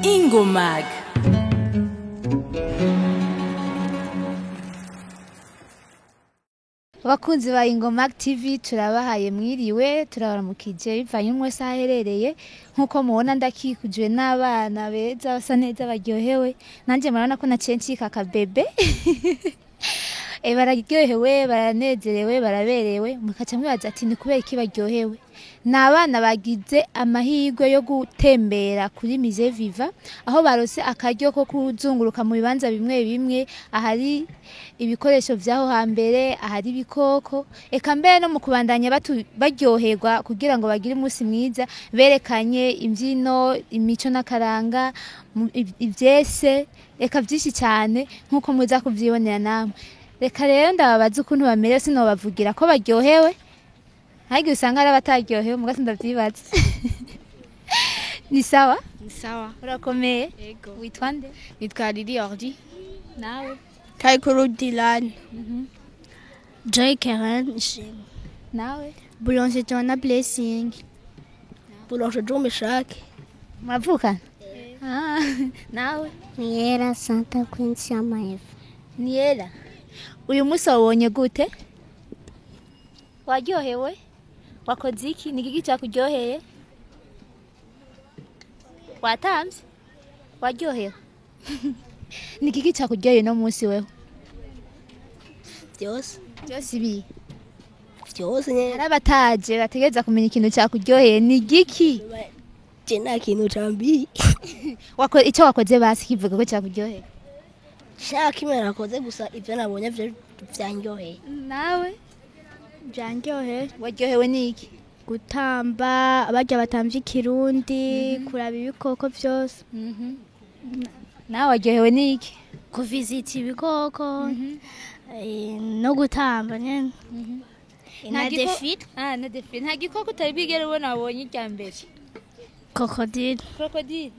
Ingomag. Abakunzi ba Ingomag TV, turabahaye mwiriwe, turabaramukije bivanye n'umwe wese aho aherereye. Nk'uko mubona, ndakikujwe n'abana beza, basa neza, baryohewe. Nanjye murabona ko naciye ncika akabebe. Bararyohewe, baranezerewe, baraberewe. Mukaca mwibaza ati: "Ni kubera iki baryohewe?" Ni abana bagize amahirwe yo gutembera kuri Musée Vivant, aho barose akaryo ko kuzunguruka mu bibanza bimwe bimwe, ahari ibikoresho vy'aho hambere, ahari ibikoko, eka mbere no mu kubandanya baryoherwa kugira ngo bagire umunsi mwiza. Berekanye imbyino, imico n'akaranga, ivyese, eka vyinshi cyane nk'uko muza kuvyibonera namwe. Reka rero ndababaza ukuntu bamerewe. Sinobavugira ko baryohewe, harya usanga hari abataryohewe, muga sindavyibaza. Ni sawa? Ni sawa. Urakomeye? Yego. Witwa nde? Nitwa Lili Ordi. Nawe? Kaikuru Dylan. Joy Karen Ishimwe. Nawe? Boulanger Joanna Blessing. Boulanger Joe Meshak. Muravukana? Ah, nawe? Niera Santa Quincy Amaeva. Niera, uyu munsi wawubonye gute? Waryohewe? Wakoze iki? Ni igiki cyakuryoheye? Watamvye? Waryohewe? Ni igiki cyakuryoheye uno munsi wewe? Byose. Byose ibi? Byose nyene. Hari abataje bategereza kumenya ikintu cyakuryoheye, ni igiki? Je nta kintu cambi. Icyo wakoze basi kivuga ko cyakuryoheye. Shaka kimwe nakoze, gusa ivyo nabonye vyo vyanryoheye. Nawe? Byanryoheye. Waryohewe n'iki? Gutamba, barya batamvye ikirundi, kuraba ibikoko byose. Nawe waryohewe n'iki? Kuvisita ibikoko, no gutamba nyene. Na défilé. Ah, na défilé. Nta gikoko utari bwigere ubona wabonye irya mbere? Crocodile. Crocodile.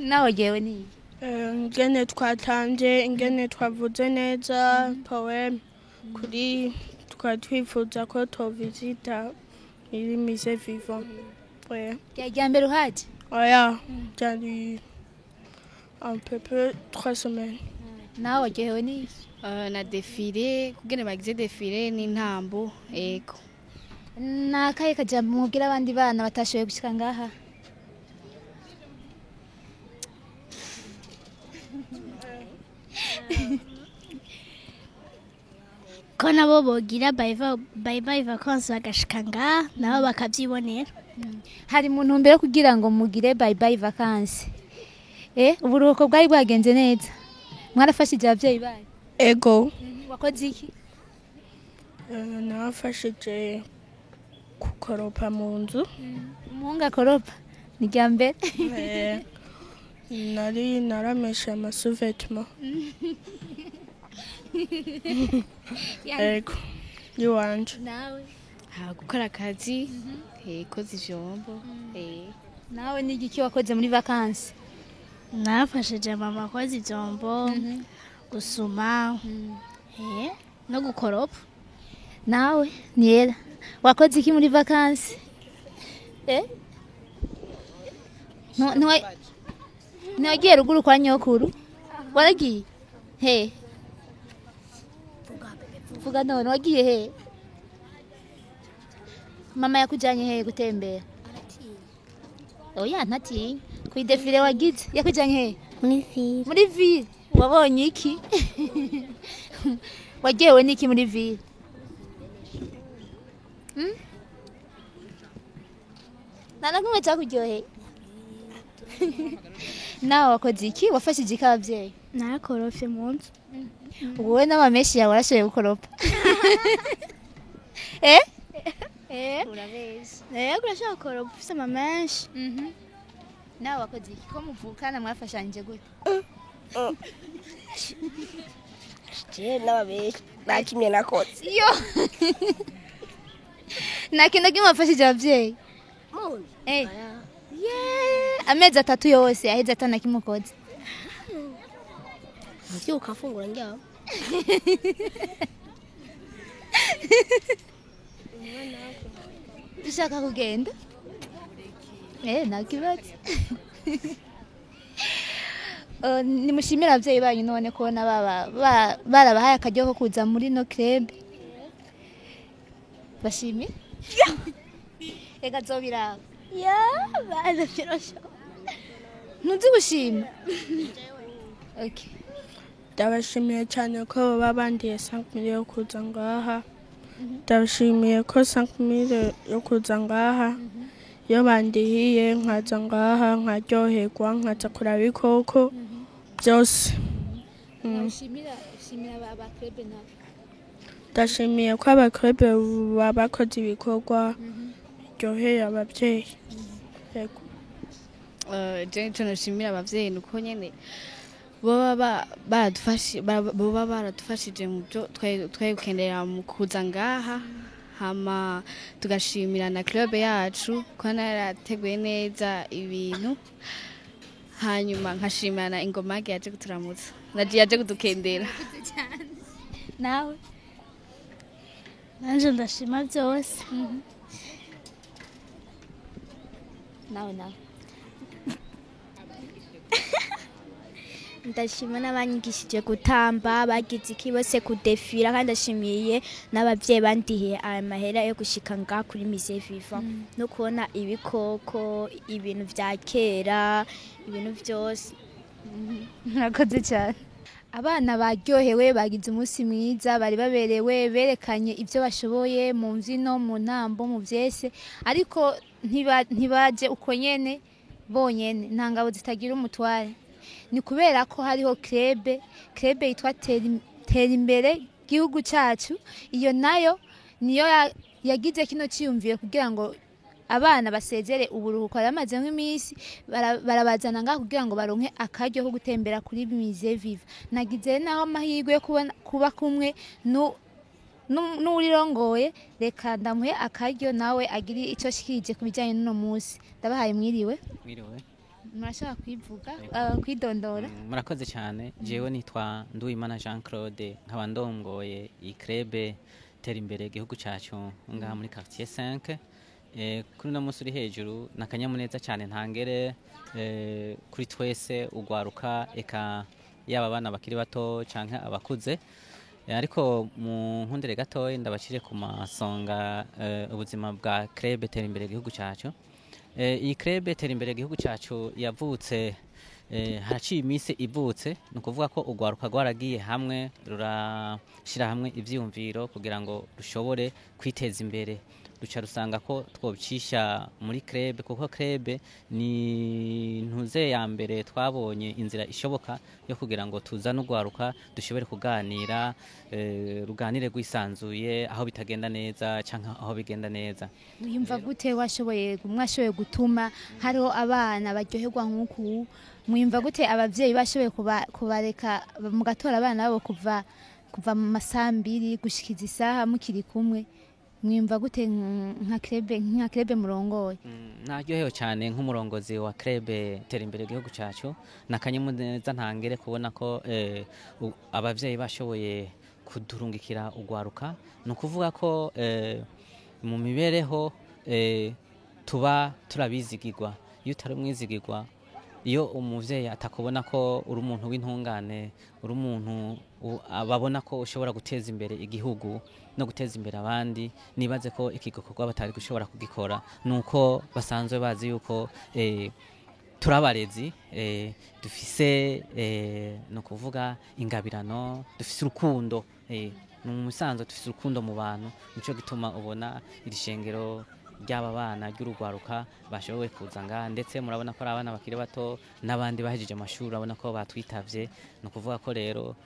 Nawe waryohewe n'iki? Ingene twatanze, ingene twavuze neza poème kuri, twari twifuza ko tovisita iri musée vivant. Ouais. Rya mbere uhaje? Oya, byari un peu peu 3 semaines. Nawe waryohewe n'iki? Na défilé, kugene bagize défilé n'intambo. Yego. Ni akahe kajambo mubwira abandi bana batashoboye gushika ngaha? Ko nabo bogira bye bye vacances bagashika ngaha, nabo bakavyibonera. Hari mu ntumbero yo kugira ngo mugire bye bye vacances. Uburuhuko bwari bwagenze neza? Mwarafashije abavyeyi banyu? Ego. Wakoze iki? Nafashije gukoropa mu nzu. Umuhungu akoropa ni irya mbere. Nari narameshe amasous-vêtements. Ego. Iwanje. Nawe? Ha, gukora akazi, koza ivyombo. Nawe ni igiki wakoze muri vacances? Nafashije mama koza ivyombo, gusuma, no gukoropa. Nawe Niera, wakoze iki muri vacances? Ntiwagiye ruguru kwa nyokuru? Waragiye he? Vuga none, wagiye he? Mama yakujanye he gutembera? Oya, ntatinya. Kwi défilé wagize, yakujanye he? Muri ville. Muri ville. Wabonye iki? Wagewe n'iki muri ville? Nta na kumwe cyakuryoheye? Nawe wakoze iki? Wafashije iki ababyeyi? Narakorofye mu nzu. Wowe n'amameshi yawe warashoboye gukoropa? Eh. Urabeshya. Yego, urashobora gukoropa ufise amamenshi. Nawe wakoze iki? Ko muvukana, mwafashanyije gute? Je n'ababeshi nta kimwe nakoze. Iyo nta kintu na kimwe wafashije ababyeyi? Ye, amezi 3 yose aheze atana kimwe ukoze? Mvyuka, mfungura, ndyama. Dushaka kugenda. Nta kibazo. Nimushimire abavyeyi banyu none kubona barabahaye akaryo ko kuza muri no club. Bashimire. Reka zobiraba. Ya, bana kirosho. Ntuzi gushima? Okay. Ndabashimiye cyane ko baba bandiye 5000 yo kuza ngaha. Ndabashimiye ko 5000 yo kuza ngaha, iyo bandihiye nkaza ngaha nkaryoherwa, nkaza kuraba ibikoko byose. Shimira, shimira aba club nabo. Ndashimiye ko abakrebe baba bakoze ibikorwa biryoheye ababyeyi. Yego. Je ico noshimira abavyeyi ni uko nyene boba baradufashije mu byo twari gukenera mu kuza ngaha, hama tugashimira na club yacu ko nayo yarateguye neza ibintu, hanyuma nkashimira na Ingomage yaje kuturamutsa na yaje kudukendera. Nawe? Nanje ndashima byose. Nawe? Ndashima n'abanyigishije gutamba, bagize iki bose, kudefira, kandi ndashimiye n'abavyeyi bandihiye aya mahera yo gushika ngaha kuri Musée Vivant no kubona ibikoko, ibintu vya kera, ibintu vyose. Murakoze cyane. Abana baryohewe, bagize umunsi mwiza, bari baberewe, berekanye ibyo bashoboye mu mbyino, mu ntambo, mu byese, ariko ntibaje uko nyene bonyene. Nta ngabo zitagira umutware. Ni kubera ko hariho club yitwa Tera Imbere Gihugu Cyacu. Iyo nayo niyo yagize kino ciyumviro kugira ngo abana basezere uburuhuko bari bamazemo iminsi, barabazana ngaha kugira ngo baronke akaryo ko gutembera kuri Musée Vivant. Nagize naho amahirwe yo kuba kumwe n'urirongoye, reka ndamuhe akaryo nawe agire icyo ashikirije ku bijyanye n'uno munsi. Ndabahaye mwiriwe. Mwiriwe. Murashobora kwivuga, kwidondora? Murakoze cyane. Jewe nitwa Nduwimana Jean Claude, nkaba ndongoye iyi club Tera Imbere Igihugu Cyacu ngaha muri quartier 5. Kuri uno munsi uri hejuru ni akanyamuneza cyane ntangere kuri twese ugwaruka, eka yaba abana bakiri bato canke abakuze. Ariko mu nkundire gatoya ndabacire ku masonga ubuzima bwa club Tera Imbere Igihugu Cyacu. Iyi club Tera Imbere Igihugu Cyacu yavutse, haraciye iminsi ivutse. Ni ukuvuga ko urwaruka rwaragiye hamwe, rurashyira hamwe ivyiyumviro kugira ngo rushobore kwiteza imbere, ruca rusanga ko twobicisha muri club, kuko club ni ntuze ya mbere twabonye inzira ishoboka yo kugira ngo tuzane urwaruka dushobore kuganira, ruganire rwisanzuye aho bitagenda neza canke aho bigenda neza. Wiyumva gute mwashoboye gutuma hariho abana baryoherwa nk'uku? Mwiyumva gute abavyeyi bashoboye kubareka mugatora abana babo kuva mu masaha 2 gushikiza isaha mukiri kumwe? Mwiyumva gute nka club murongoye? Naryohewe cyane nk'umurongozi wa club Tera Imbere Igihugu Cyacu. Nakanyamuneza ntangere kubona ko abavyeyi bashoboye kudurungikira urwaruka. Ni ukuvuga ko mu mibereho tuba turabizigirwa. Iyo utari umwizigirwa, iyo umuvyeyi atakubona ko uri umuntu w'intungane, uri umuntu babona ko ushobora guteza imbere igihugu no guteza imbere abandi, nibaze ko iki gikorwa batari gushobora kugikora. Nuko basanzwe bazi yuko turi abarezi, dufise no kuvuga ingabirano, dufise urukundo, mu musanzo dufise urukundo mu bantu. Nico gituma ubona iri shengero ry'aba bana ry'urugwaruka bashoboye kuza ngaha, ndetse murabona ko ari abana bakiri bato n'abandi bahejeje amashuri, urabona ko batwitavye. Ni ukuvuga ko rero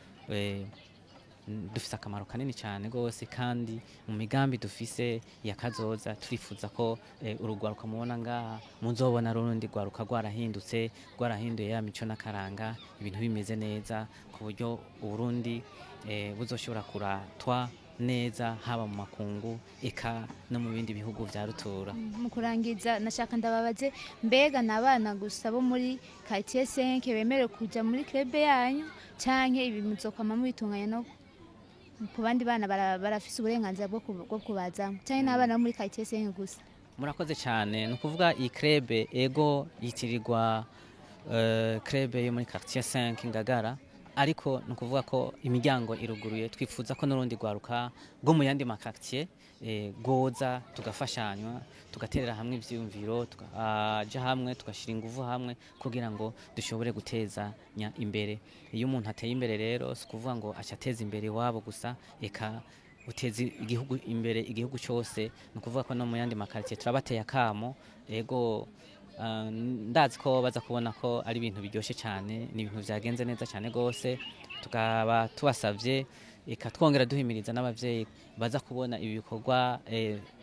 dufise akamaro kanini cyane gose, kandi mu migambi dufise ya kazoza turifuza ko urugwaruka mubona ngaha muzobona rundi rwaruka rwarahindutse, rwarahinduye ya mico n'akaranga, ibintu bimeze neza ku buryo Uburundi buzoshobora kuratwa neza haba mu makungu eka no mu bindi bihugu vya rutura. Mu kurangiza nashaka ndababaze, mbega ni abana gusa bo muri quartier 5 bemerewe kuja muri club yanyu, canke ibi muzokwama mubitunganya no ku bandi bana barafise uburenganzira bwo kubazamwo, canke n'abana bo muri quartier 5 gusa? Murakoze cyane. Ni ukuvuga iyi club ego yitirirwa club yo muri quartier 5 Ngagara, ariko ni ukuvuga ko imiryango iruguruye. Twifuza ko n'urundi rwaruka rwo mu yandi ma quartier rwoza, tugafashanywa, tugaterera hamwe ivyiyumviro, tukaja hamwe, tugashyira ingufu hamwe kugira ngo dushobore gutezanya imbere. Iyo umuntu ateye imbere rero, si ukuvuga ngo aca ateza imbere iwabo gusa, eka uteza igihugu imbere, igihugu cyose. Ni ukuvuga ko no mu yandi ma quartier turabateye akamo. Ego, ndazi ko baza kubona ko ari ibintu biryoshye cyane, ni ibintu byagenze neza cyane rwose. Tukaba tubasabye, eka twongera duhimiriza n'abavyeyi baza kubona ibi bikorwa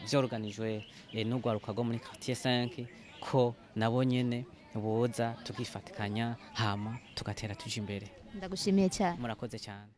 vyoruganijwe n'urwaruka rwo muri quartier 5 ko nabo nyene boza tukifatikanya, hama tugatera tuja imbere. Ndagushimiye cyane. Murakoze cyane.